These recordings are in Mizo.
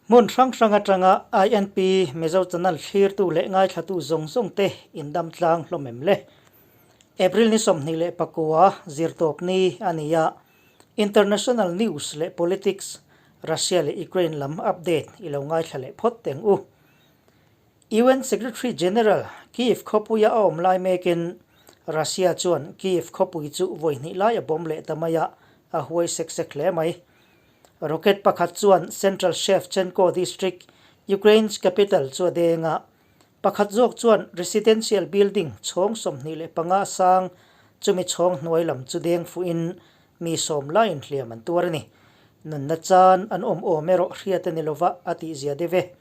Hmun hrang hrang atanga INP Mizo Channel thlirtu leh ngaithlatu zawng zawng te indam tlang hlawm em le? April ni 29 zirtawp ni a ni a, International News leh Politics, Russia leh Ukraine lam update i lo ngaithla leh phawt teng u. UN Secretary General Kyiv khawpuia a awm lai mekin Russia chuan Kyiv khawpui chu vawi hnih lai a bawm leh ta mai a, a huai sek sek hle mai. Rocket pakhat chuan Central Shevchenko District, Ukraine's capital chu a deng a, pakhat zawk chuan residential building chhawng 25 sang chumi chhawng hnuai lam chu deng fuhin mi sawm laiin hliam an tuar a ni. Nunna chan an awm awm erawh hriat a ni lova a tihzia deuh e.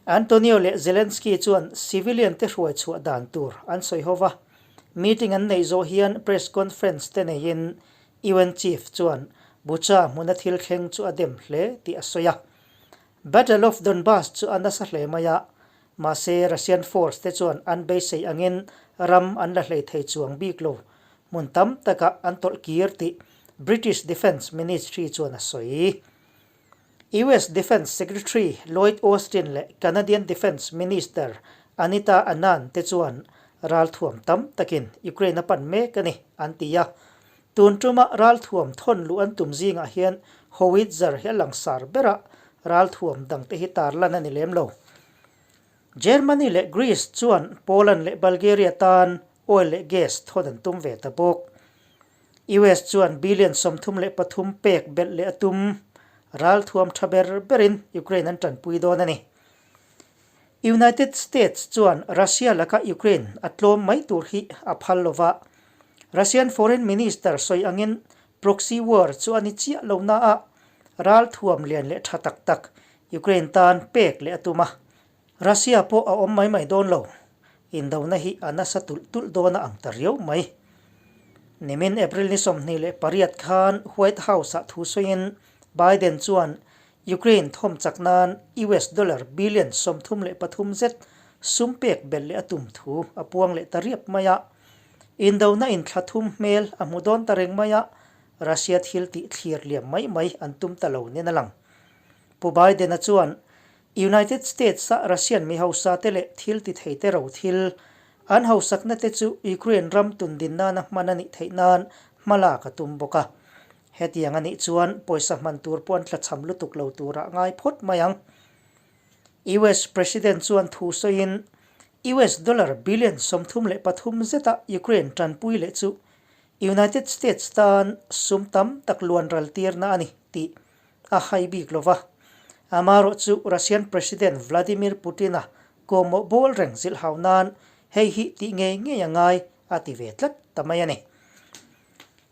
Antonio leh Zelensky chuan civilian te hruai chhuah dan tur an sawi ho va, meeting an neih zawh hian press conference te neiin UN chief chuan Bucha hmuna thil thleng chu a dem hle tih a sawi a. Battle of Donbas chu a nasa hle mai a, mahse Russian force te chuan an beisei angin ram an la hlei thei chuang bik lo, hmun tam takah an tawlh kir tih British Defence Ministry chuan a sawi. US Defence Secretary Lloyd Austin leh Canadian Defence Minister Anita Anand te chuan ralthuam tam takin Ukraine a pan mek a ni, an ti a. Tun tuma ralthuam thawn luh an tum zingah hian howitzer hi a langsar berah ralthuam dangte hi tarlan a ni lem lo. Germany leh Greece chuan Poland leh Bulgaria tan oil leh gas thawn an tum ve ta bawk. US chuan billion 33 pek belh leh a tum. Ralthuam tha ber berin Ukraine an tanpui dawn a ni. United States chuan Russia laka Ukraine a tlawm mai tur hi a phal lo va. Russian Foreign Minister sawi angin proxy war chu a ni chiah lo na a, ralthuam lian leh tha tak tak Ukraine tan pek leh a tum a. Russia pawh a awm mai mai dawn lo. Indona hi a nasa tulh tulh dawn a ang ta riau mai. Nimin April ni 28 khan White House-ah thu sawiin Biden chuan Ukraine thawm chak nan US dollar billion 33 zet sum pek belh leh a tum thu a puang leh ta riap mai a. Indona in thla thum hmel a hmu dawn ta reng mai a, Russia thil tih thlir liam mai mai an tum ta lo nen a lang. Pu Biden-a chuan United States-a Russian mi hausa te leh thil ti thei te ro thil an hausakna te chu Ukraine ram tundin nana hman a nih theih nan hmalak a tum bawk a. Hetiang a nih chuan pawisa hman tur pawh an tlachham lutuk lo turah ngai phawt mai ang. US President chuan thu sawiin US dollar billion 33 zeta Ukraine tanpui leh chu United States tan sum tam tak luan ral tirna a ni tih a hai bik lo va. Amarawh chu Russian President Vladimir Putin-a kawmawh bawl reng zilh hau nan hei hi tih ngei ngei a ngai a ti ve tlat ta mai a ni.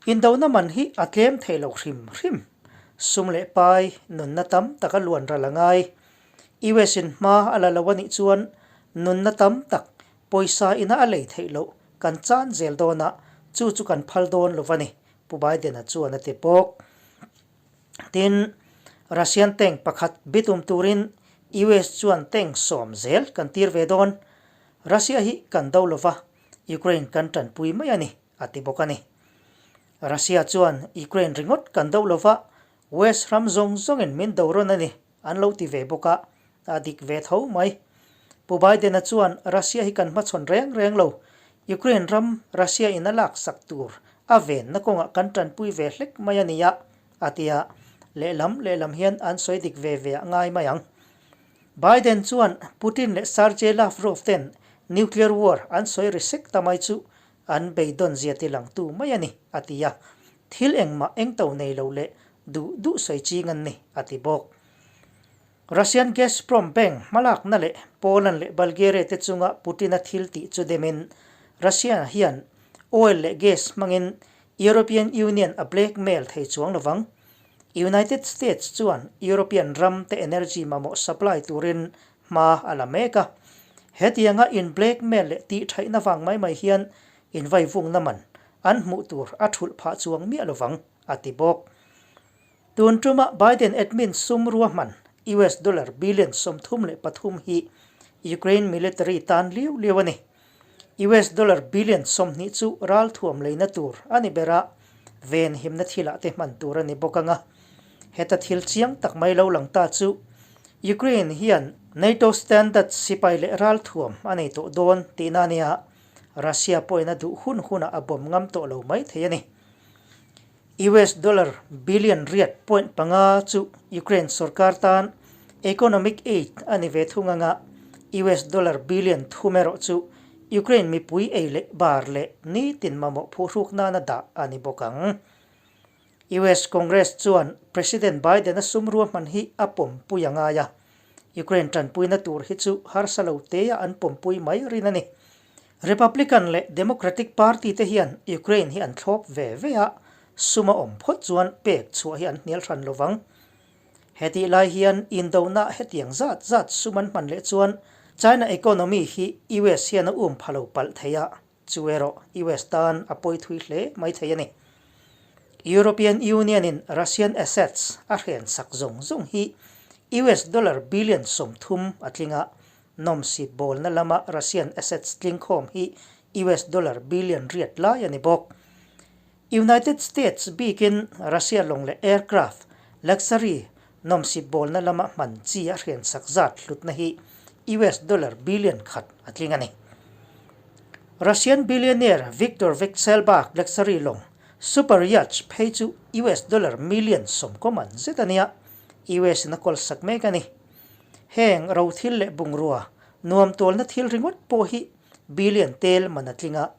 Indona man hi a tlem thei lo hrim hrim. Sum leh pai nunna tam tak a luan ral a ngai. US in hma a la lo a nih chuan nunna tam tak pawisa ina a lei theih loh kan chan zel dawn a, chu chu kan phal dawn lo va ni, Pu Biden-a chuan a ti bawk. Tin, Russian tank pakhat bitum turin US chuan tank sawm zel kan tir ve dawn. Russia hi kan do lova, Ukraine kan tanpui mai a ni, a ti bawk a ni. Russia chuan Ukraine ringawt kan do lova, West ram zawng zawngin min do rawn a ni, an lo ti ve bawk a, a dik ve tho mai. Pu Biden-a chuan Russia hi kan hmachhawn reng reng lo, Ukraine ram Russia in a laksak tur a venna kawngah kan tanpui ve hlek mai a ni a, a ti a, lehlam lehlam hian an sawi dik ve ve a ngai mai ang. Biden chuan Putin leh Sergei Lavrov ten nuclear war an sawi ri sek ta mai chu an beidawn zia tilangtu mai a ni, a ti a, thil engmah engto nei lo leh duh duh sawi ching an ni, a ti bawk. Russian Gazprom Bank hmalakna leh Poland leh Bulgaria te chunga Putin-a thil tih chu demin Russia hian oil leh gas hmangin European Union a blackmail thei chuang lovang. United States chuan European ram te energy mamawh supply turin hma a la mek a. Hetianga in blackmail leh tih thaihna vang mai mai hian invaivungna man an hmuh tur a thulh phah chuang miah lovang, a ti bawk. Tun tuma Biden admin sum ruahman US dollar billion 33 hi Ukraine military tan liu liu a ni. US dollar billion 20 chu ralthuam leina tur a ni ber a, ven himna thilah te hman tur a ni bawk ang a. Heta thil chiang tak mai lo lang ta chu. Ukraine hian NATO standard sipai leh ralthuam a nei tawh dawn tihna a nia, Russia pawhin a duh hun hunah a bawm ngam tawh lo mai thei a ni. US dollar billion riat point panga chu Ukraine sorkar tan economic aid a ni ve thung anga US dollar billion thum erawh chu Ukraine mipui ei leh bar leh nitin mamawh phuhruk nana dah a ni bawk ang. US Congress chuan President Biden-a sum ruahman hi a pawmpui a ngai a, Ukraine tanpuina tur hi chu harsa lo tea an pawmpui mai rin a ni. Republican leh Democratic Party te hian Ukraine hi an thlawp ve ve a, sum a awm phawt chuan pek chhuah hi an hnial hran lo vang. Hetih lai hian indona hetiang zat zat sum an hman leh chuan China economy hi US hian a um pha lo palh thei a, chu erawh US tan a pawi thui hle mai thei a ni. European Union in Russian assets a hren sak zawng zawng hi US dollar billion 30 a tling a, Nawmsip bawlna lama Russian assets tlingkhawm hi US dollar billion riat lai a ni bawk. United States bikin Russia lawng leh aircraft, luxury, nawmsip bawlna lama hman chi a hriansak zat hlutna hi US dollar billion khat a tling a ni. Russian billionaire Viktor Vekselberg luxury lawng super yacht phei chu US dollar million 10 man zet a nia, US in a kawlsak mek a ni. Heng ro thil leh bungrua nuam tualna thil ringawt pawh hi billion tel man a tling a,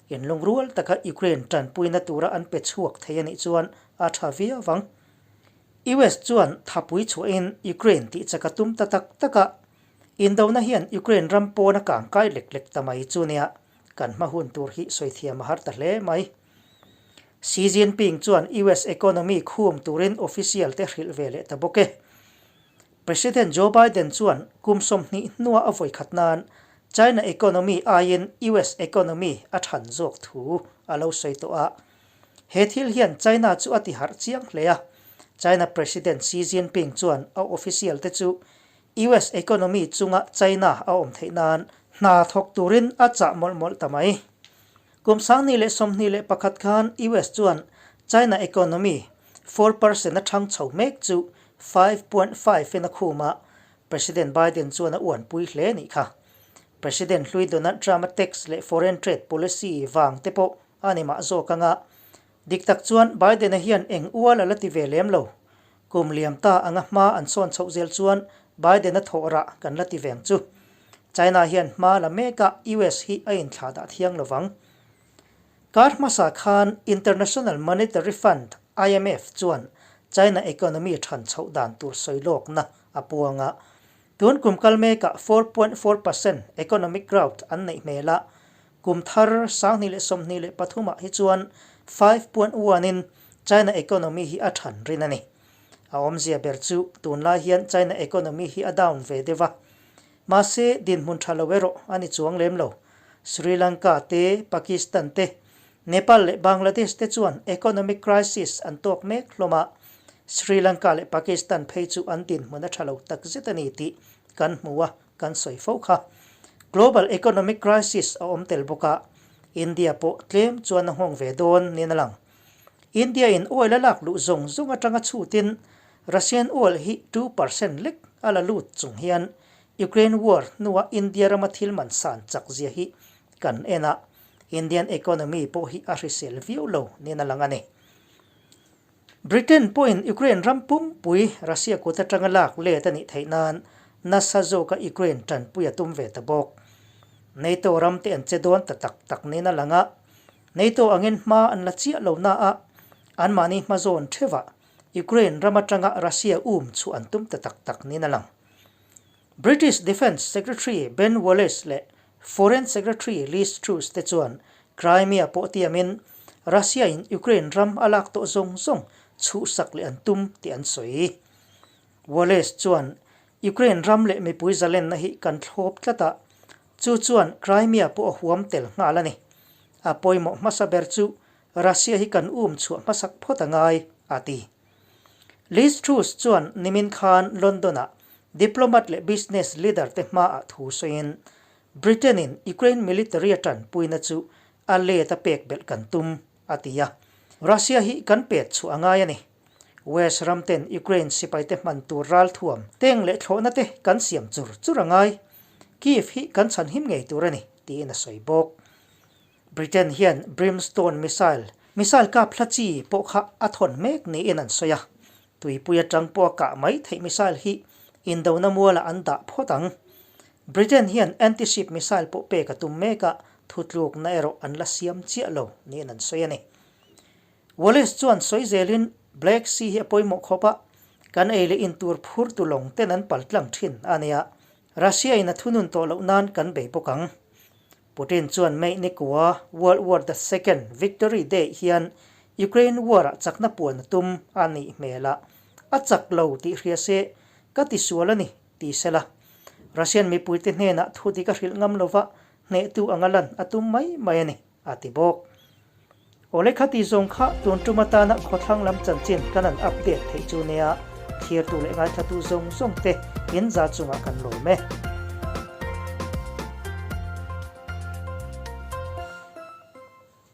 inlungrual taka Ukraine tanpuina tura an pe chhuak thei a nih chuan a tha viau vang. US chuan thapui chhuahin Ukraine tih chak a tum ta tak tak a, indona hian Ukraine ram pawn a kang kai lek lek ta mai chu nia, kan hma hun tur hi sawi thiam a har ta hle mai. Xi Jinping chuan US economy khum turin official te hrilh ve leh ta bawk e. President Joe Biden chuan kum 20 hnuah a vawi khat nan China economy aiin US economy a than zawk thu a lo sawi tawh a. He thil hian China chu a ti harh chiang hle a. China President Xi Jinping chuan a official te chu US economy chunga China a awm theih nan hna thawk turin a chah mawlh mawlh ta mai. Kum 2021 khan US chuan China economy 4% a thang chho mek chu 5.5 in a khum a, President Biden chuan a uanpui hle nih kha. President hlui Donald Trump a tax leh foreign trade policy vang te pawh a ni mah zawk anga, dik tak chuan Biden-a hian eng ual a la ti ve lem lo. Kum liam ta anga hma an sawn chhoh zel chuan Biden-a thawh rah kan la ti veng chu. China hian hma la mek a, US hi a inthlah dah thiang lovang. Kar hmasa khan International Monetary Fund, IMF, chuan China economy than chhoh dan tur sawi lawkna a puang a. Tun kum kal mekah 4.4% economic growth an neih hmel a, kum thar 2023 ah hi chuan 5.1 in China economy hi a than rin a ni. A awmzia ber chu tunlai hian China economy hi a down ve deuh a. Mahse, dinhmun tha lo erawh a ni chuang lem lo. Sri Lanka te, Pakistan te, Nepal leh Bangladesh te chuan economic crisis an tawk mek hlawm a, Sri Lanka leh Pakistan phei chu an dinhmun a tha lo takzet a ni tih kan hmu a, kan sawi fo kha. Global economic crisis a awm tel bawk a, India pawh tlem chuan a nghawng ve dawn niin a lang. India in oil a lak luh zawng zawng atanga chhutin Russian oil hi 2% lek a la lut chung hian Ukraine war hnua India rama thil man san chak zia hi kan en a, Indian economy pawh hi a hrisel viau lo niin a lang a ni. Britain pawhin Ukraine ram pumpui Russia kut atanga lak let a nih theih nan nasa zawka Ukraine tanpui a tum ve ta bawk. NATO ram te an che dawn ta tak tak niin a lang a, NATO angin hma an la chiah lo na a, anmahni hma zawn theuhah Ukraine ram atanga Russia um chu an tum ta tak tak niin a lang. British Defence Secretary Ben Wallace leh Foreign Secretary Liz Truss te chuan Crimea pawh tiamin Russia in Ukraine ram a lak tawh zawng zawng chhuhsak leh an tum tih an sawi. Wallace chuan Ukraine ram leh mipui zalenna hi kan thlawp tlat a, chu chuan Crimea pawh a huam tel nghal a ni. A pawimawh hmasa ber chu Russia hi kan um chhuah hmasak phawt a ngai, a ti. Liz Truss chuan nimin khan London-ah diplomat leh business leader te hmaah thu sawiin, Britain-in Ukraine military a tanpuina chu a let a pek belh kan tum, a ti a. Russia hi kan pet chhuah a ngai a ni. West ram ten Ukraine sipaite hman tur ralthuam teng leh thlawhna te kan siam chur chur a ngai. Kyiv hi kan chhanhim ngei tur a ni, tiin a sawi bawk. Britain hian Brimstone missile, missile kap hla chi, pawh kha a thawn mek niin an sawi a. Tuipui atang pawh a kah mai theih missile hi indona mualah an dah phawt ang. Britain hian anti-ship missile pawh pek a tum mek a, thutlukna erawh an la siam chiah lo niin an sawi a ni. Wallace chuan sawi zelin Black Sea hi a pawimawh khawp a, kan ei leh in tur phur tu lawng ten an pal tlang thin a nia. Russia in a thunun tawh loh nan kan bei bawk ang. Putin chuan May nikua World War the Second Victory Day hian Ukraine war ah chakna puan a tum a nih hmel a, a chak lo tih hria se ka ti sual a ni ti sela. Russian mipuite hnenah thu dik a hrilh ngam lova hnehtu anga lan a tum mai mai a ni. A ti bawk. Awle khati zawng kha tun tum atana khawthlang lam chanchin kan han update theih chu nia, thlirtu leh ngaithlatu zawng zawng te in za chungah kan lawm e.